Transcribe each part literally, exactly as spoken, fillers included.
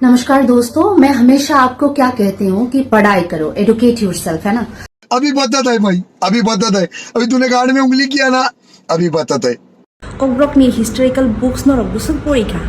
नमस्कार दोस्तों, मैं हमेशा आपको क्या कहती हूँ कि पढ़ाई करो, एडुकेट योरसेल्फ, है ना? अभी बताता है भाई, अभी बताता है। अभी तूने गांड में उंगली किया ना, अभी बताता है। Kokborok ni historical books norok bwswk porikha.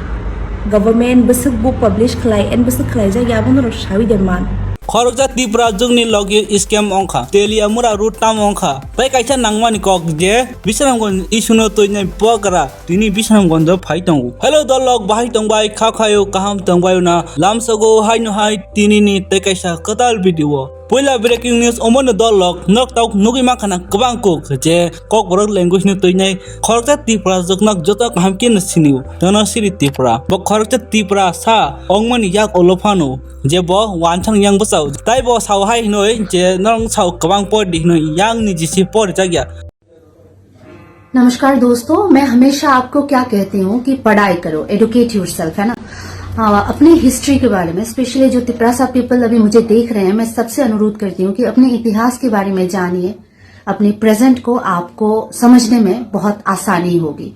Government bwswk book publish khlai and bwswk khlaijak ya abo norok sawi de man. Khoroksa Tipra jwngni logi scam wngkha, Teliamura road tam wngkha, tei kaisa nangmani kok je Bisramganj issue no twinai pogra tini Bisramganj o phai tongo. Hello dolok, bahai tongbai, kha khayo, kaham tongbai na, lamsogo haino hai tini ni tei kaisa kwtal video. Puila breaking news omono dolok, nok tok nugui mankha na kwbang kok je Kokborok language no twinai khoroksa Tipra jwknok joto kaham khe no sinio, nono siri Tipra. Bo khoroksa Tipra sa ongmani yak olo phano je bo wansang yang bwsao. Tai bo sao hai hinoi je norong sao kwbang por di hinoi yang ni jisi por jak ya. नमस्कार दोस्तों, मैं हमेशा आपको क्या कहती हूँ कि पढ़ाई करो, एडुकेट योरसेल्फ, है ना? आ, अपनी हिस्ट्री के बारे में, स्पेशली जो तिपरासा पीपल अभी मुझे देख रहे हैं, मैं सबसे अनुरोध करती हूँ कि अपने इतिहास के बारे में जानिए। अपने प्रेजेंट को आपको समझने में बहुत आसानी होगी।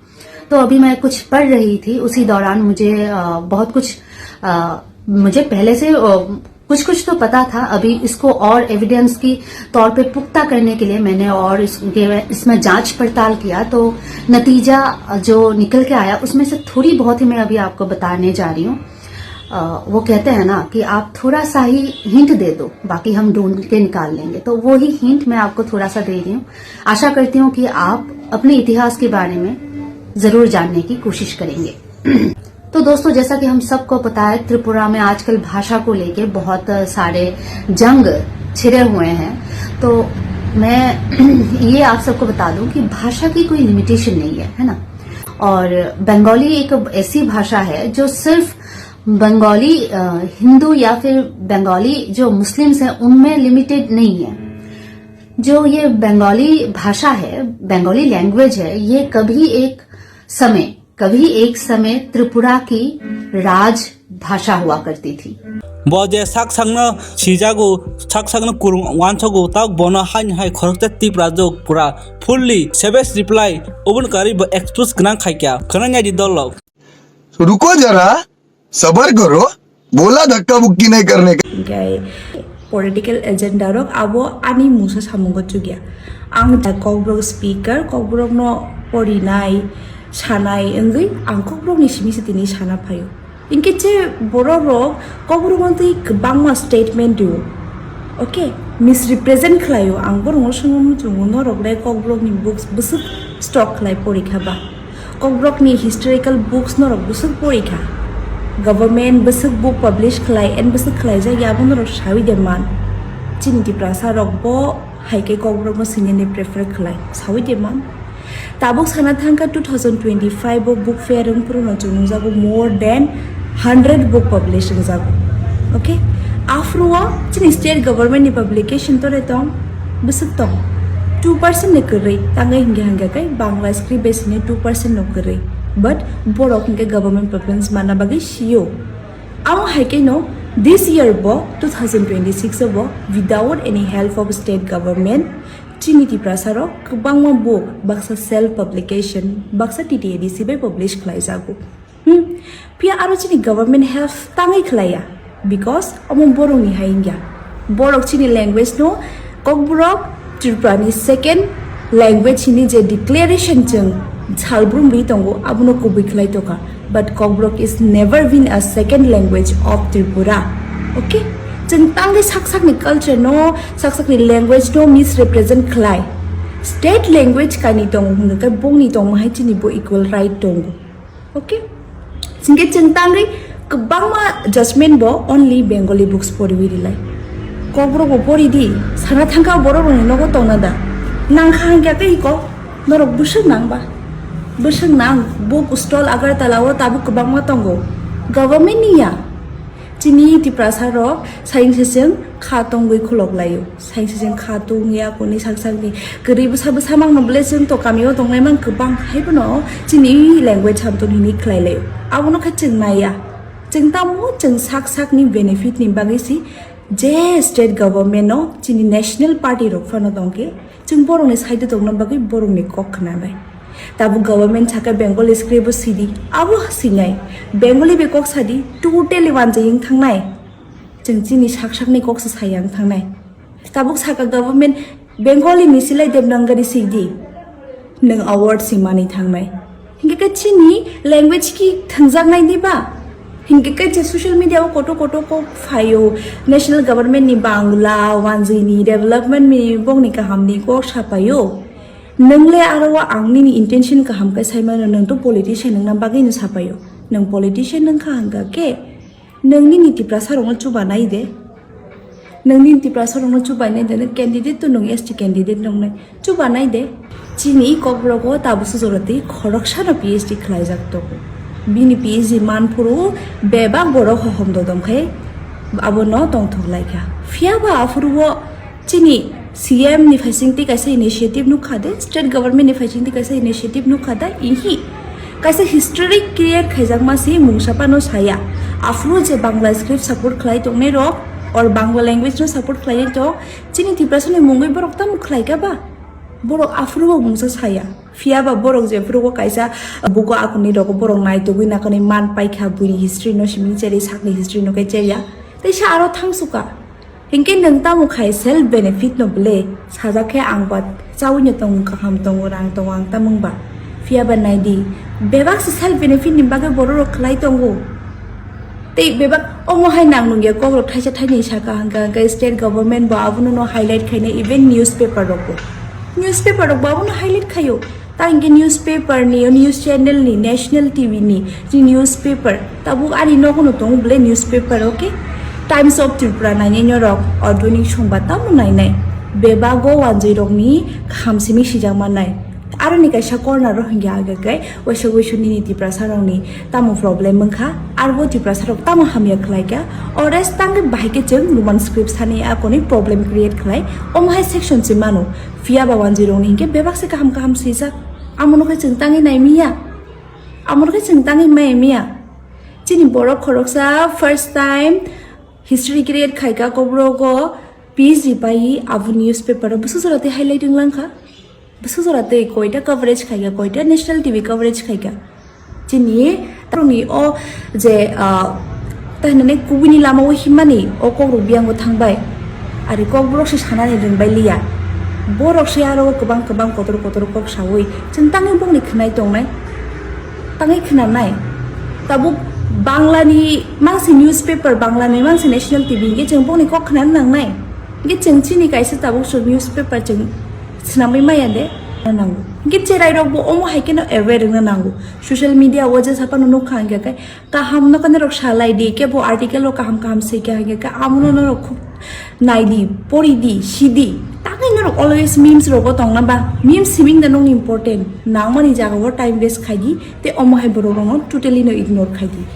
तो अभी मैं कुछ पढ़ रही थी, उसी दौरान मुझे अ, बहुत कुछ अ, मुझे पहले से अ, कुछ कुछ तो पता था। अभी इसको और एविडेंस की तौर पे पुख्ता करने के लिए मैंने और इसके इसमें जांच पड़ताल किया, तो नतीजा जो निकल के आया उसमें से थोड़ी बहुत ही मैं अभी आपको बताने जा रही हूँ। अ, वो कहते हैं ना कि आप थोड़ा सा ही हिंट दे दो, बाकी हम ढूंढ के निकाल लेंगे। तो वो ही हिंट मैं आपको थोड़ा सा दे रही हूँ। आशा करती हूँ कि आप अपने इतिहास के बारे में जरूर जानने की कोशिश करेंगे। तो दोस्तों, जैसा कि हम सबको पता है, त्रिपुरा में आजकल भाषा को लेके बहुत सारे जंग छिड़े हुए हैं। तो मैं ये आप सबको बता दूं कि भाषा की कोई लिमिटेशन नहीं है, है ना? और बंगाली एक ऐसी भाषा है जो सिर्फ बंगाली, अ, हिंदू या फिर बंगाली जो मुस्लिम्स हैं, उनमें लिमिटेड नहीं है। जो ये बंगाली भाषा है, बंगाली लैंग्वेज है, ये कभी एक समय, कभी एक समय त्रिपुरा की राजभाषा हुआ करती थी। Bo je sak sakno sijago, sak sakno kurung wansago, tak bono haini hai khoroksa Tipra jwk pura fully savage reply, oboni karwi bo expose gwnang khaikha. Khwnanya di dolok. रुको जरा, सबर करो, बोला धक्का मुक्की नहीं करने का। Hingke political agenda rok abo ani mungsa samungo chukya. Ang da Kokborok speaker, Kokborok no porinai, sanai wngwi ang Kokborok ni simi se tini sana phaio. Hingke che borok rok Kokborok no twi kwbangma statement rio. Okay, misrepresent khlaio. Ang borok no swngo muchungo norok le Kokborok ni books bwswk stock khlai porikha ba. Kokborok ni historical books norok bwswk porikha. Government bwswk book publish khlai and bwswk khlaijak ya abo norok sawi de man. Chini Tiprasa rok bo hai khe Kokborok no sinini prefer khlai sawi de man. Tabuk sana thangkha two thousand twenty-five o book fair wng phuru no chwng nukjago more than hundred book publish wngjago. Okay, aphuru o chini state government ni publication tore tong. Bwswk tong two percent ni kwrwi, tangwi hingke hingke khe Bangla script bai sini two percent no kwrwi, but borok hingke government preference manna bagwi sio. Amo hai khe no this year bo two thousand twenty-six o bo without any help of state government chini Tiprasa rok kwbangma book baksa self publication baksa T T A D C bai publish khlai jago. Hmm. Phiya aro chini government help tangwi khlaiya, because omo borok ni hai wngya. Borok chini language no Kokborok Tripura ni second language hini je declaration chwng salbrum ri tongo, abono kubui khlai toka. But Kokborok is never been a second language of Tripura. Okay? Chwng tangwi sak sakni culture no, sak sakni language no misrepresent khlai. State language kaini tongo hwnwi khe bongni tongma hai chini bo equal right tongo. Okay? Singke chwng tangwi kwbangma judgment bo only Bengali books poriwi rilai. Kokborok bo pori di, sana thangkha borok rokni nogo tongna da. Nangkha hingkhe tei kok norok bwswk nang ba? Bwswk nang, book stall Agartala o tabuk kwbangma tongo. Government ni ya. Chini Tiprasa rok saing seseng kha tongwi khulok laio. Saing seseng kha tong ya kuni sak sakni kwrwi bwsa bwsa mangno bwle chwng to kamio tongnai mang kwbang hai bono chini language hamtun hini khlai laio. Abono khe chwng naiya. Chwng tamo chwng sak sakni benefit ni bagwi si je state government no chini national party rok phano tongkhe chwng borokni side o tongna bagwi borokni kok khna bai. Tabuk government sakha Bengali script o sidi, abo sinai. Bengali bai kok sadi, totally wanjai wng thangnai. Chwng chini sak sakni kok se sai wng thangnai. Tabuk sakha government Bengali ni silai Devanagari sidi. Nwng award si mani thangnai. Hinkhe khe chini language ki thwngjaknai diba? Hinkhe khe je social media o koto koto kok phaio, national government ni Bangla, wanjwi ni development ni bongni kaham ni kok sapaio. Nwng le aro o ang nini intention kaham khe sai mano, nwng to politician wngna bagwi no sapaio. Nwng politician wngkha hwnkha khe, nwng nini Tiprasa rokno chuba nai de. Nwng nini Tiprasa rokno chubai nai de, nwng candidate to nwng S T candidate nongnai. Chuba nai de. Chini Kokborok o tabuksa jora twi khoroksano P H D khlaijak tongo. Bini P H D man phuru bebak borok hohom dodom khai abono tongthok lai kha. Phiya ba aphuru o chini C M ni phaising twi kaisa initiative nukha de, state government ni phaising twi kaisa initiative nukha da, ihi kaisa history create khaijakma se mungsa phano saya. Aphuru je Bangla script support khlai tongnai rok or Bangla language no support khlai tong, chini Tiprasa ni mungwi borok tamo khlai kha ba? Borok aphuru bo mungsa saya. Phiya ba borok je phuru o kaisa buko akuni rogo borok naitugwi nakani man paikha, buini history no simi cheri, sakni history no khe cheria. Tei sa aro thangsuka. Hinkhe nwng tamo khai self benefit no ble? Sajak khe ang ba chaui no tongo, kaham tongo, rang tongo, ang tamo wng ba? Phiya ba nai di, bebak se self benefit ni bagwi borok rok khlai tongo. Tei bebak omo hai nang nungya kok rok thaisa thainwi saka hwnkha, hwnkhe state government bo abono no highlight khaina, even newspaper rok bo, newspaper rok bo abono highlight khaio. Ta hinkhe newspaper ni, o news channel ni, national T V ni, chini newspaper tabuk ani nogo no tongo bole newspaper, okay? Times of Tripura nainai norok, Adhonik Songbad tamo nainai? Bebago wanjwi rokni kaham simi sijak mannai. Aroni kaisa corner o hinkhe age khe waisa waisa nini Tiprasa rokni tamo problem wngkha, arbo Tiprasa rok tamo hamya khlai kha, ores tangwi bahai khe chwng Roman script sani akoni problem create khlai, omo hai section se mano. Phiya ba wanjwi rokni hinkhe bebak se kaham kaham swijak. Amono khe chwng tangwi nai miya. Amono khe chwng tangwi mai miya. Chini borok khoroksa first time history create khaikha, Kokborok o P H D pai abo newspaper o bwswk jora tei highlight wng langkha. Bwswk jora tei koita coverage khaikha, koita national T V coverage khaikha. Chini taroni o je, ah, ta hinani kubuni lama o himmani o kok rok biyang bo thangbai. Ari kok borok se sanani ringbai liya. Borok se aro kwbang kwbang kotor kotor kok sawi. Chwng tangwi bongni khwnai tongnai. Tangwi khwnanai. Tabuk Bangla ni mangsi newspaper, Bangla ni mangsi national T V hinkhe chwng bongni kok khwnani nangnai. Hinkhe chwng chini kaisa tabuk chwng newspaper chwng swnamwi maya de nango. Hinkhe cherai rok bo omo hai kheno aware wngna nango. Social media o je saphano nukha hinkhe khe kaham no khe norok salai di, kebo article rok kaham kaham swi kha hinkhe khe amono norok khub nai di, pori di, si di. Tangwi norok always memes rogo tongna ba, memes siming da nong important. Nangmani jaga o time waste khai di, tei omo hai borok rokno totally no ignore khai di.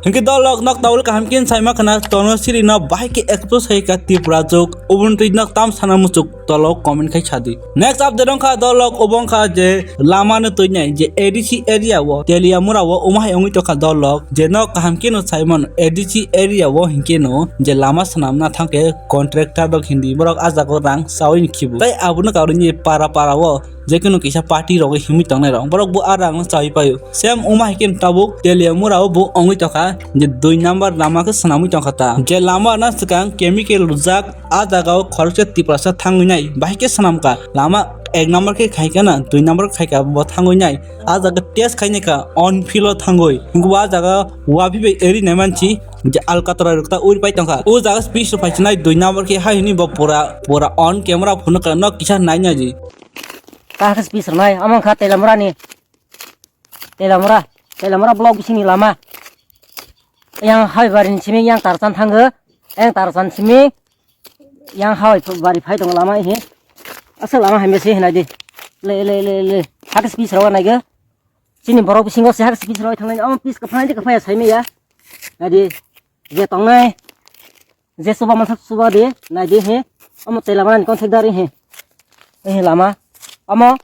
Hinkhe dolok nok tawil kaham khe saima khna tono siri no bahai khe expose hai kha Tripura jok, ubun twi nok tam sana muchuk tolo comment khai sadi. Next update wngkha dolok obo wngkha je lama no twi nai je A D C area o Teliamura o omo hai wngwi tongkha dolok je nok kaham khe no saimano A D C area o hinkhe no je lama swnamna thangkhe contractor rok hindi borok ah jaga o rang chawi ni khibu tei abono karwi para para o je kunu kisa party rogwi himwi tongnai rok borok bo ah rang no chawi paio. Same omo hai khe tabuk Teliamura o bo wngwi tongkha je dui number lama khe swnamwi tongkha ta je lama na swkang chemical rwjak. Ah jaga o khoroksa Tiprasa thangwi nai, bahai khe swnamkha. Lama ek number khe khaikha na, dui number khaikha bo thangwi nai. Ah jaga test khainai kha, on field o thangwi. Hinkhe bo ah jaga wabi bai eri nai manchi, je alkatra rok ta uri pai tongkha. O jaga speech rok phai chinai dui number khe hai hwnwi bo pura, pura on camera phunukha, no kisa nai nai di. Kaham khe speech rwnai, omo wngkha Teliamura ni. Teliamura, Teliamura block bisingni lama. Yang hai bari ni simi yang tarsan thango. Yang tarsan simi yang hai bari phai tongo lama he. Asal lama hai mese hinai di. Le, le, le, le. Hakhe speech rok nai go. Chini borok bisingo se hakhe speech rok thangnai. Omo pis ka phanai di ka phaya sai me ya. Nai di. Je tongnai. Je chuba mansak chuba de, nai di he. Omo tei lama ni kon thek dari he. He lama. Omo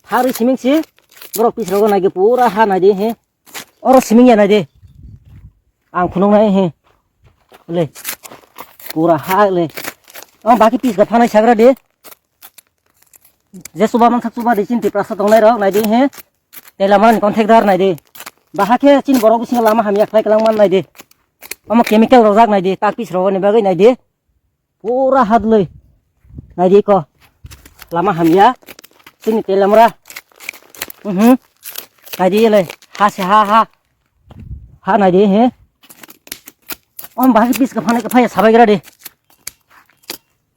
thari siming si. Borok pis rogo nai di pura ha nai di he. Oro siming ya nai di. Ang khunuk nai he. Le. Pura ha le. Omo baki pis ga phanai sagra de. Je chuba mansak chuba de chin Tiprasa tongnai rok nai di he. Teilamrani contact dar naidi. Bahai khe chini borok bisingo lama hamya khlai kwlangma naidi. Omo chemical rojak naidi, tak pis rogoni bagwi naidi. Pura hadlwi. Naidi ko. Lama hamya. Chini Teilamra. Mhm. Naidi le. Ha se ha ha. Ha naidi he. Om bahai pis ka phane ka phaya sabai gra de.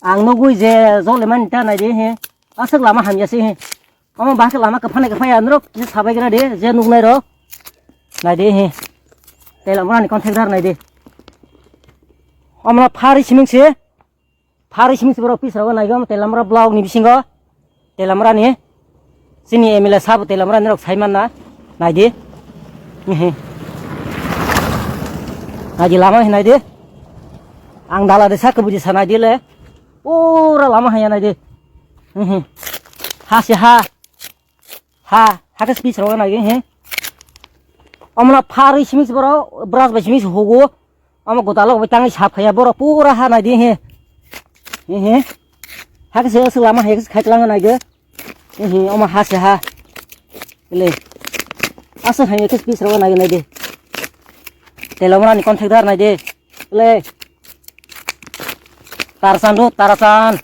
Ang nugui je jole mani ta naidi he. Aswk lama hamya se he. Omo bahai lama kwphang nai kwphang ya norok kisa sabai gra de je nuknai rok. Naidi he. Teilamrani contact dar naidi. Omo phari siming se. Phari siming se borok pis rogo naigo Teilamra block ni bisingo. Teilamrani. Chini M L A sabo Teilamrani rok sai manna. Naidi. He. Naidi lama he naidi. Ang dala de sak buji sa naidi le. Pura lama haya naidi. He he. Ha se ha. Ha, ha khe speech rogna nai he. Omna pharwi simi boro brush bai simi hugo. Omo gota lok bai tangwi sap khaya boro pura ha nai di he. He he. Ha khe se aswk lama hai khe khai tlang nai ge. He he, omo ha se ha. Le. Aswk hai khe speech rogna nai nai de. Teilamra ni contact dar nai de. Le. Tarsan do, Tarsan.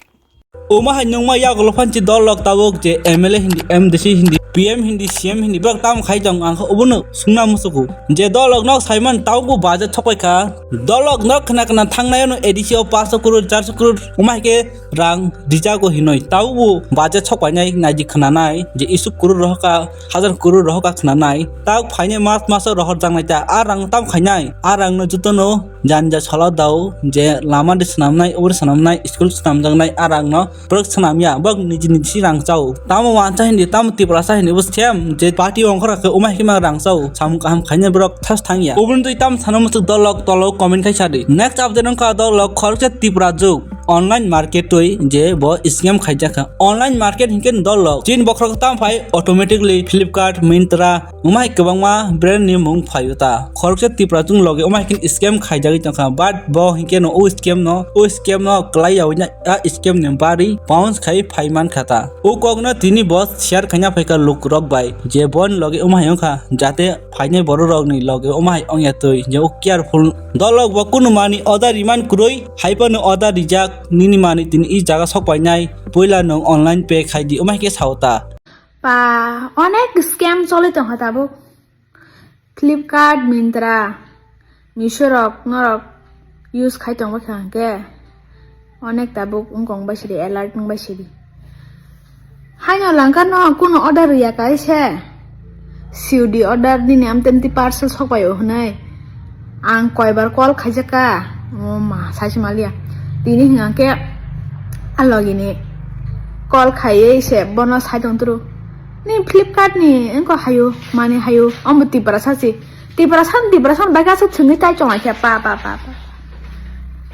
Omo hai nungma yagulo phanchi dol rok tabuk je M L A hindi, M D C hindi, P M hindi, C M hindi, borok tamo khai tong ang khe obono sungna musugo. Je dol rok nok saiman tabukbo budget sokpai kha. Dol rok nok khna khna thangnai ano A D C o paanch sho crore, char sho crore omo hai khe rang rijago hinoi. Tabukbo budget sokpainai naidi khna nai je isuk crore rohor kha, hazar crore rohor kha khna nai. Tabuk phainai mas maso rohor jangnai ta. A rang tam khainai. A rang no jotono jani ja salo dao je lama de swnamnai, uri swnamnai, school swnamjaknai a rang no borok swnamya, borok niji niji rang chao. Tamo wansa hindi, tamo Tiprasa hindi, bo same je party ongkhora khe uma hikma rang chao. Samung kaham khainai borok thas thangya. Ubun twi tam sano muchuk dolok tolok comment khai sadi. Next update wngkha dolok khoroksa Tipra juk online market twi je bo scam khaijakha. Online market hinkhe dolok chin bokhorok tam phai automatically Flipkart, Myntra, Wngmahai kwbangma brand ni mung phaio ta. Khoroksa Tipra chwng logi wngmahai khe scam khaijagwi tongkha, but bo hinkhe no o scam no, o scam no kwlai yaui na, a scam ni bari bounce khai phai mankha ta. O kok no tini bo share khaina phaikha luk rok bai, je bo ni logi wngmahai wngkha, jate phainai borok rok ni logi wngmahai wngya twi, je o careful. Dolok bo kunu mani order riman kwrwi, hai phano order rijak, nini mani tini i jaga sok painai, puila nwng online pay khai di, wngmahai khe sao ta. Pa, onek scam choli tongkha tabuk. Flipkart, Myntra, Meesho rok norok use khai tongba kha hwnkhe onek tabuk wngkong bai sidi, alert wng bai sidi. Haino langkar no kuno order riya kai se. C O D order nini amtenti parcel sokpaio hwnwi. Ang koibar call khaijakha, o ma, saisi maliya. Tini hwnkhe a logini call khaiwi se bono sai tongtwrw. Ni Flipkart ni wngkha hayo, mani hayo, omo Tiprasa si. Tiprasa, Tiprasa bai kaisa thwngwi tai chonglai khe pa, pa, pa, pa.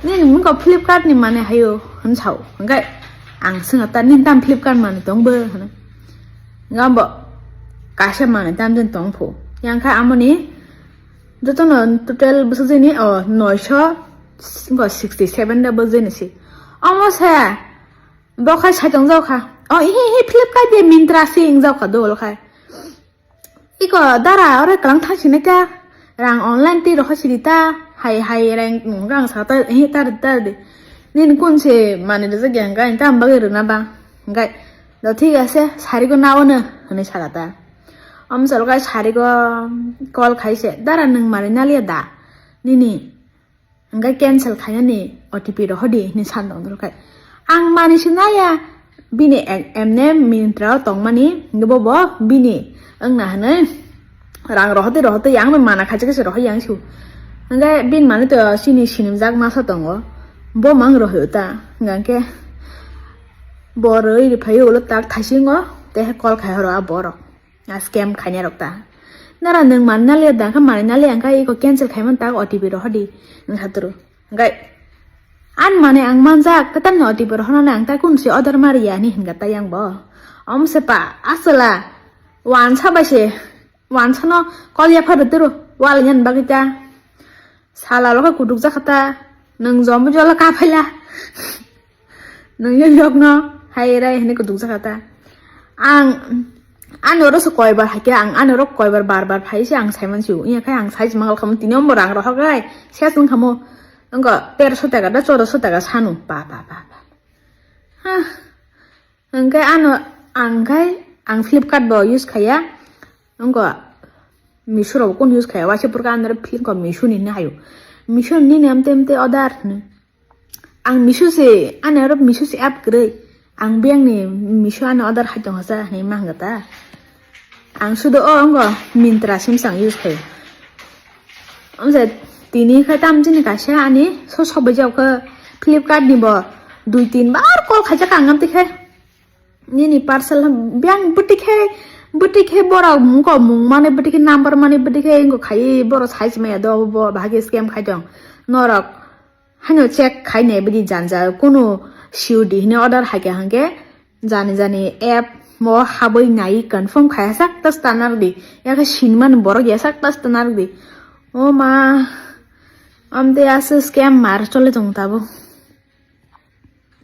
Nini wngkha Flipkart ni mani hayo, hwn sao. Hwnkhe ang swngkha ta, nini tam Flipkart mani tong bo? Hwnwi. Hwnkhe bo kaisa mani tam jani tong phu. Yang kha amoni jotono total bwsajini, o, noisho sixty seven da bwsajini si. Omo se, bo khai sai tong jao kha. O, ihi, ihi, Flipkart de Myntra si wng jao kha dol khai. Iko dara ore kalang thang sini ta. Rang online ti roho sidi ta. Hai, hai, rang, rang sa ta, ihi, tar, tar de. Nini kun se mani de jagya hwnkhe, tam bagwi rwna ba. Hwnkhe, do thik ase, sarigo na ono, hwnwi sala ta. Omo chalo kai sarigo call khai se, dara nwng mani naliya da? Nini, hwnkhe cancel khainani O T P rohodi, hwnwi san tong doro kai. Ang mani se naya, bini em-, emne Myntra o tongmani, hwnkhe bo bo bini wngna hwnwi rang rohotwi rohotwi yang bai mana khaijak se rohoi yang su. Hwnkhe bini mani to chini sinimjak masa tongo, bo mang rohoi ta, hwnkhe bo rwi riphaio ulo tak thaisingo, tei hai call khai horo a borok. A scam khainai rok ta. Nara nwng mani naliya da, kha mani naliya, hwnkhe iko cancel khaimani tak O T P rohodi, wngkha turu. Hwnkhe, ani mani ang manjak, khe tamni O T P rohornani ang ta kun se order mariya, ani hwnkha ta yang bo. Omo se pa, aswla, wansa bai se, wansa no call yapha rw turu, wal yan bagwi ta. Sala rok khe kutuk jakha ta, nwng jomo jolo kaphaila. Nwng yo yokno hai rai hwnwi kutuk jakha ta. Ang Ano oro se koibar haikhe ang ano oro koibar bar bar phai se ang saiman sio. Iya khai ang sai mangal khamu tini ombo rang rohok rai. Ses wng khamu. Wngko terosho taka da chorosho taka sanu. Pa pa pa pa. Ha. Hwnkhe ano ang khai ang Flipkart bo use khaiya. Wngko Meesho rok kun use khaiya. Waisa purka ano Flipkart Meesho ni hayo. Meesho ni ni amte amte order ni. Ang Meesho se, ani oro Meesho se app kwrwi. Ang biyang ni Meesho ani order hai tongo sa, hinwi ma hwnga ta. Ang sudo o wngko Myntra sim sang use khaio. Amsa tini khai tam chini kaisa ani so sobai jao khe Flipkart ni bo dui tin bar call khaijak ang amtwi khe. Nini parcel biyang bwtwi khe, bwtwi khe borok wngko mung mani bwtwi khe number mani bwtwi khe wngko khai borok size maya do bo bahai khe scam khai tong. Norok Haino check khai nai bidi janja kunu sure di hino order haikha hwnkhe jani jani app mo habwi nai confirm khai sak ta stanar di. Yakhe sinmani borok ya sak ta stanar di. O ma, amte ase scam mar chole tong tabo.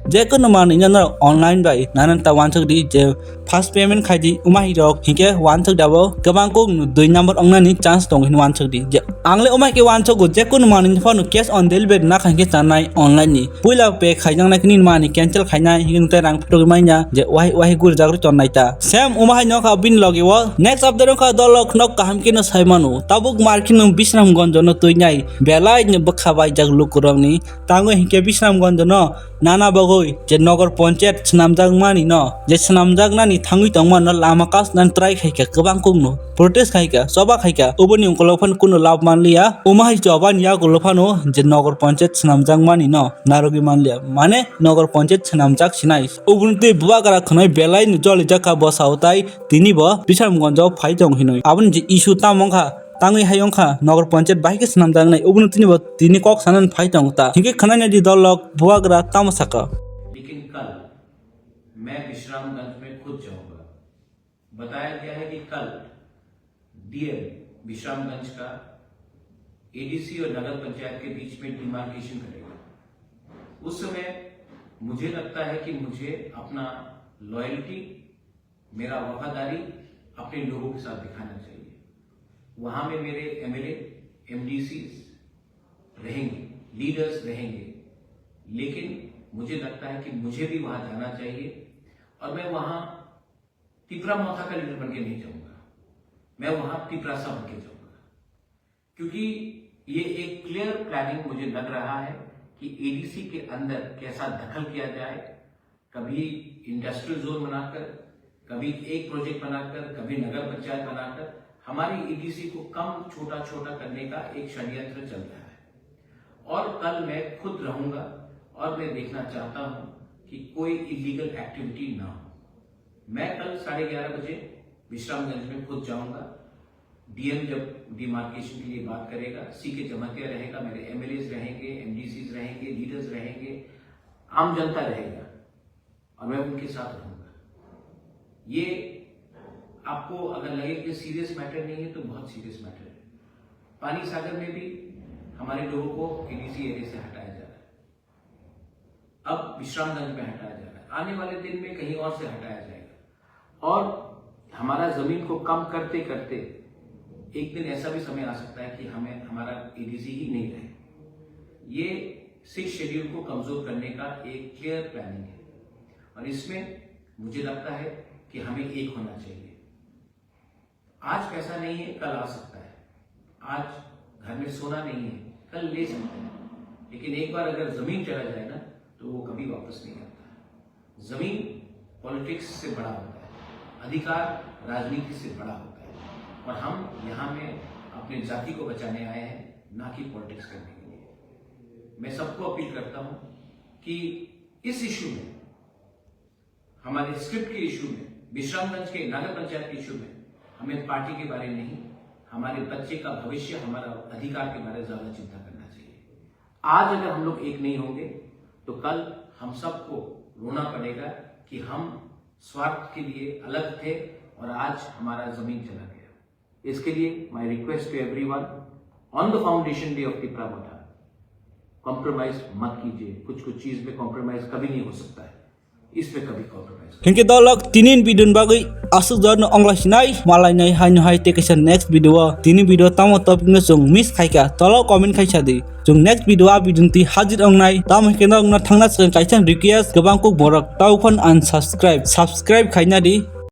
Je kono manwi no norok online bai nana ta wansuk di je first payment khai di, umai rok hinkhe wansuk dabo kwbang kok no dui number ongnani chance tongo hinwi wansuk di. Je ang le umai khe wansugo je kono manwi phano cash on delivery na khai khe chanai online ni. Puila pay khaijaknai khe nini mani cancel khainai hinkhe tei rang phutogwi manya je wahai wahai guri jagri tonnai ta. Same umai nokha bini logi o next update wngkha dolok nok kaham khe no sai mano. Tabuk mar khe no Bisramganj no tuinai belai no bwkha baijak lukurokni. Tango hinkhe Bisramganj no nana bagwi je nogor ponchayat swnamjakmani no, je swnamjaknani thangwi tongmano lama kasnani try khaikha, kwbang kokno protest khaikha, choba khaikha, oboni ukolok phano kuno lab manliya. Omo hai chobani yagulo phano je nogor ponchayat swnamjakmani no narwgwi manliya, mane nogor ponchayat swnamjak sinai. Oboni twi bubagra khwnai belai no jolijakha bwsao tai tini bo Bisramganjo phai tong hinwi. Aboni je issue tamo wngkha, tangwi hai wngkha nogor ponchayat bahai khe swnamjaknai, oboni tini bo tini kok sanani phai tongo ta. Hinkhe khwnai nai di dolok bubagra tamo saka. लेकिन कल मैं विश्रामगंज में खुद जाऊंगा। बताया गया है कि कल डीएम विश्रामगंज का एडीसी और नगर पंचायत के बीच में डिमार्केशन करेगा। उस समय मुझे लगता है कि मुझे अपना लॉयल्टी, मेरा वफादारी अपने लोगों के साथ दिखाना चाहिए। वहां में मेरे एमएलए, एमडीसी रहेंगे, लीडर्स रहेंगे, लेकिन मुझे लगता है कि मुझे भी वहां जाना चाहिए और मैं वहां तिपरा मोथा का लीडर बन के नहीं जाऊंगा, मैं वहां तिपरासा बन के जाऊंगा। क्योंकि ये एक क्लियर प्लानिंग मुझे लग रहा है कि एडीसी के अंदर कैसा दखल किया जाए, कभी इंडस्ट्रियल जोन बनाकर, कभी एक प्रोजेक्ट बनाकर, कभी नगर पंचायत बनाकर हमारी एडीसी को कम छोटा छोटा करने का एक षड्यंत्र चल रहा है। और कल मैं खुद रहूंगा और मैं देखना चाहता हूं कि कोई इलीगल एक्टिविटी ना हो। मैं कल साढ़े ग्यारह बजे विश्रामगंज में खुद जाऊंगा। डीएम जब डिमार्केशन के लिए बात करेगा, सीके जमातिया रहेगा, मेरे एमएलएज रहेंगे, एमडीसीज रहेंगे, लीडर्स रहेंगे, आम जनता रहेगा और मैं उनके साथ रहूंगा। ये आपको अगर लगे कि सीरियस मैटर नहीं है तो बहुत सीरियस मैटर है। पानी सागर में भी हमारे लोगों को एडीसी एरिया से हटाया जा रहा है। अब विश्रामगंज में हटाया जा रहा है, आने वाले दिन में कहीं और से हटाया जाएगा। और हमारा जमीन को कम करते करते एक दिन ऐसा भी समय आ सकता है कि हमें हमारा एडीसी ही नहीं रहे। ये सिक्स शेड्यूल को कमजोर करने का एक क्लियर प्लानिंग है और इसमें मुझे लगता है कि हमें एक होना चाहिए। आज पैसा नहीं है, कल आ सकता है। आज घर में सोना नहीं है, कल ले सकते हैं। लेकिन एक बार अगर जमीन चला जाए ना, तो वो कभी वापस नहीं आता। जमीन पॉलिटिक्स से बड़ा होता है, अधिकार राजनीति से बड़ा होता है। और हम यहाँ में अपने जाति को बचाने आए हैं, ना कि पॉलिटिक्स करने के लिए। मैं सबको अपील करता हूँ कि इस इशू में, हमारे स्क्रिप्ट के इशू में, विश्रामगंज के नगर पंचायत के इशू में हमें पार्टी के बारे नहीं, हमारे बच्चे का भविष्य, हमारा अधिकार के बारे में ज्यादा चिंता करना चाहिए। आज अगर हम लोग एक नहीं होंगे तो कल हम सबको रोना पड़ेगा कि हम स्वार्थ के लिए अलग थे और आज हमारा जमीन चला गया। इसके लिए my request to everyone, on the foundation day of Tipra Motha, compromise मत कीजिए। कुछ कुछ चीज में कॉम्प्रोमाइज कभी नहीं हो सकता है। Hinkhe dolok tinin video ni bagwi aswk jorno ongla sinai malai nai hai no hai tei kaisa next video o tini video tamo topic no chwng miss khaikha tolo comment khaisa di chwng next video a video twi hajir ongnai tamo hinkhe no thangna chwng kaisa request kwbang kuk borok tau phone unsubscribe subscribe khaina di